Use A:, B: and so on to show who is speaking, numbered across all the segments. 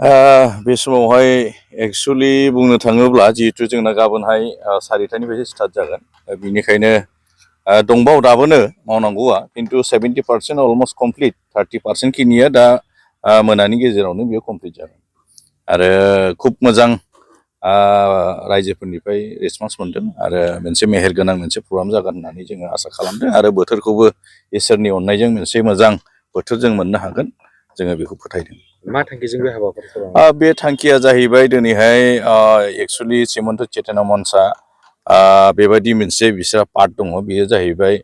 A: बे समावहाय एक्सुवेलि बुंनो थाङोब्ला जिहेतु जोंना गाबोनहाय 4:30 स्टार्ट जागोन बेनिखायनो दंबावो दाबोनो मावनांगौआ खिन्थु 70% अलमस्ट कमप्लिट 30% खिनिया दा मोनानि गेजेरावनो बेयो कमप्लिट जागोन आरो खुब मोजां रायजोफोरनिफ्राय रेसपन्स मोनदों आरो मोनसे मेहेरगोनां मोनसे प्रग्राम जागोन होननानै जोङो आसा खालामदों आरो बोथोरखौबो इसोरनि अननायजों मोनसे मोजां बोथोर जों मोननो हागोन जोङो बेखौ फोथायदों।
B: मा थांखिजों बे हाबाफारिखौ
A: बे थांखिया जाहैबाय दिनैहाय एक्सुवेलि श्रीमन्त चेतना मन्चआ बेबायदि मोनसे बिस्रा पार्ट दङ बेयो जाहैबाय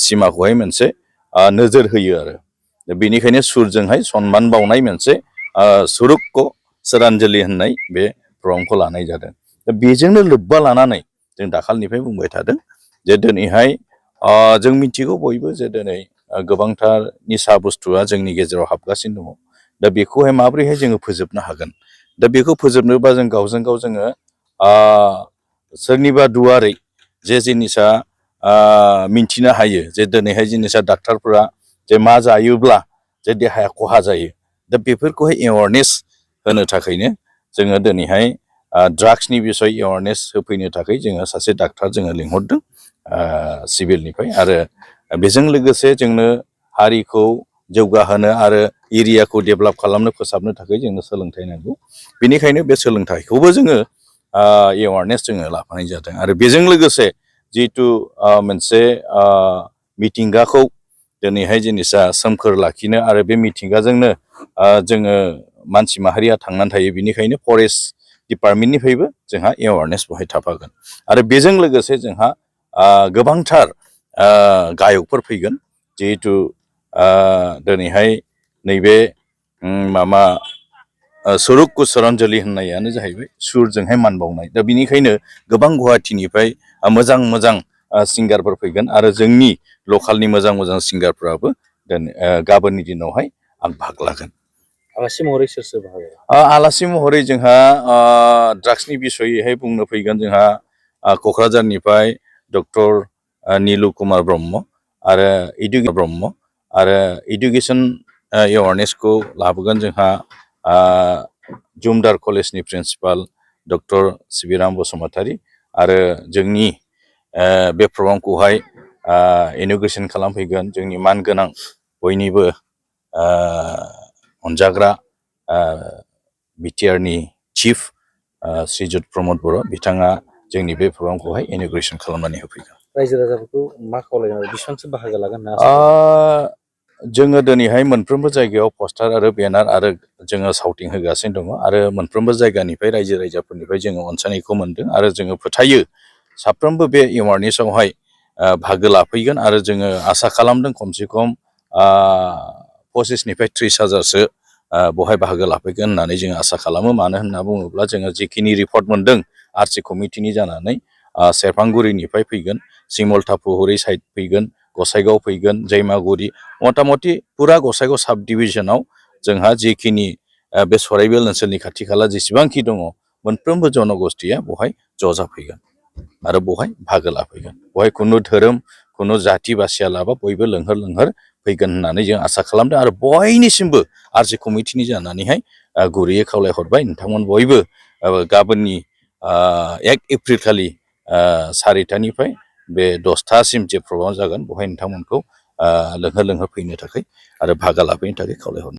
A: सिमाखौहाय मोनसे नोजोर होयो आरो बेनिखायनो सुरजोंहाय सनमान बावनाय मोनसे सुरुक्क श्रद्धांजलि होननाय बे प्रग्रामखौ लानाय जादों दा बेजोंनो लोब्बा लानानै जों दाखालिनिफ्राय बुंबाय थादों जे दिनैहाय जों मिथिगौ बयबो जे दिनै गोबांथार निसा बुस्थुआ जोंनि गेजेराव हाबगासिनो दङ दा बेखौहाय माबोरैहाय जोङो फोजोबनो हागोन दा बेखौ फोजोबनोबा जों गावजों गाव जोङो सोरनिबा दुवारै जे जिनिसा मिन्थिनो हायो जे दिनैहाय जिनिसा डाक्टारफोरा जे मा जायोब्ला जे देहाया खहा जायो दा बेफोरखौहाय एवारनेस होनो थाखायनो जोङो दिनैहाय ड्राग्सनि बिसय एवारनेस होफैनो थाखाय जोङो सासे डाक्टार जोङो लिंहरदों सिभिलनिफ्राय आरो बेजों लोगोसे जोंनो हारिखौ जौगाहोनो आरो एरियाखौ डेभेलप खालामनो फोसाबनो थाखाय जोंनो सोलोंथाइ नांगौ बेनिखायनो बे सोलोंथाइखौबो जोङो एवारनेस जोङो लाफानाय जादों आरो बेजों लोगोसे जिहेथु मोनसे मिथिंगाखौ दिनैहाय जिनिसा सोमखोर लाखिनो आरो बे मिथिंगाजोंनो जोङो मानसि माहारिया थांनानै थायो बेनिखायनो फरेस्ट डिपार्टमेन्टनिफ्रायबो जोंहा एवारनेस बहाय थाफागोन आरो बेजों लोगोसे जोंहा गोबांथार गायकफोर फैगोन जिहेथु दिनैहाय नैबे सुरुक्क श्रद्धांजलि होननायानो जाहैबाय सुरजोंहाय मान बावनाय दा बिनिखायनो गोबां गुवाहाटिनिफ्राय मोजां मोजां सिंगारफोर फैगोन आरो जोंनि लकालनि मोजां मोजां सिंगारफोराबो गाबोननि दिनावहाय भाग लागोन।
B: आलासि महरै सोर सोर बाहागो
A: आलासि महरै जोंहा ड्राग्सनि बिसयैहाय बुंनो फैगोन जोंहा क'क्राझारनिफ्राय डक्टर नीलु कुमार ब्रह्म आरो इडुकेसन एवारनेसखौ लाबोगोन जोंहा जुमदार कलेजनि प्रिन्सिपाल डक्टर सिबिराम बसुमतारी आरो जोंनि बे प्रग्रामखौहाय इन'ग्रेसन खालामफैगोन जोंनि मानगोनां बयनिबो अनजाग्रा बिटिआरनि चिफ श्रीजुत प्रमद बर' बिथाङा जोंनि बे प्रग्रामखौहाय इन'ग्रेसन खालामनानै होफैगोन।
B: रायजो राजाफोरखौ मा खावलायनानै बेसेबांसो बाहागो लागोन होनना
A: जोङो दिनैहाय मोनफ्रोमबो जायगायाव पस्टार आरो बेनार आरो जोङो साउटिं होगासिनो दङ आरो मोनफ्रोमबो जायगानिफ्राय रायजो राजाफोरनिफ्राय जोङो अनसायनायखौ मोनदों आरो जोङो फोथायो साफ्रोमबो बे एवारनेसआवहाय बाहागो लाफैगोन आरो जोङो आसा खालामदों खमसे खम 25निफ्राय 30,000सो बहाय बाहागो लाफैगोन होननानै जोङो आसा खालामो मानो होनना बुङोब्ला जोङो जिखिनि रिपर्ट मोनदों आरसि कमिटिनि जानानै सेरफांगुरिनिफ्राय फैगोन सिमलटापुहरै साइड फैगोन गसाइगाव फैगोन जैमागुरि मथा मथि पुरा गसाइगाव साब डिभिजनाव जोंहा जिखिनि बे सराइबिल ओनसोलनि खाथि खाला जेसेबांखि दङ मोनफ्रोमबो जनगोष्ठीया बहाय ज' जाफैगोन आरो बहाय बाहागो लाफैगोन बहाय खुनु धोरोम खुनु जाति बासिया लाबा बयबो लोंहोर लोंहोर फैगोन होननानै जों आसा खालामदों आरो बयनिसिमबो आरसि कमिटिनि जानानैहाय गुरैयै खावलायहरबाय नोंथांमोन बयबो गाबोननि 1 एप्रिल खालि 4टानिफ्राय बे 10टासिम जे प्रग्राम जागोन बहाय नोंथांमोनखौ लोंहोर लोंहोर फैनो थाखाय आरो बाहागो लाफैनो थाखाय खावलायहरनाय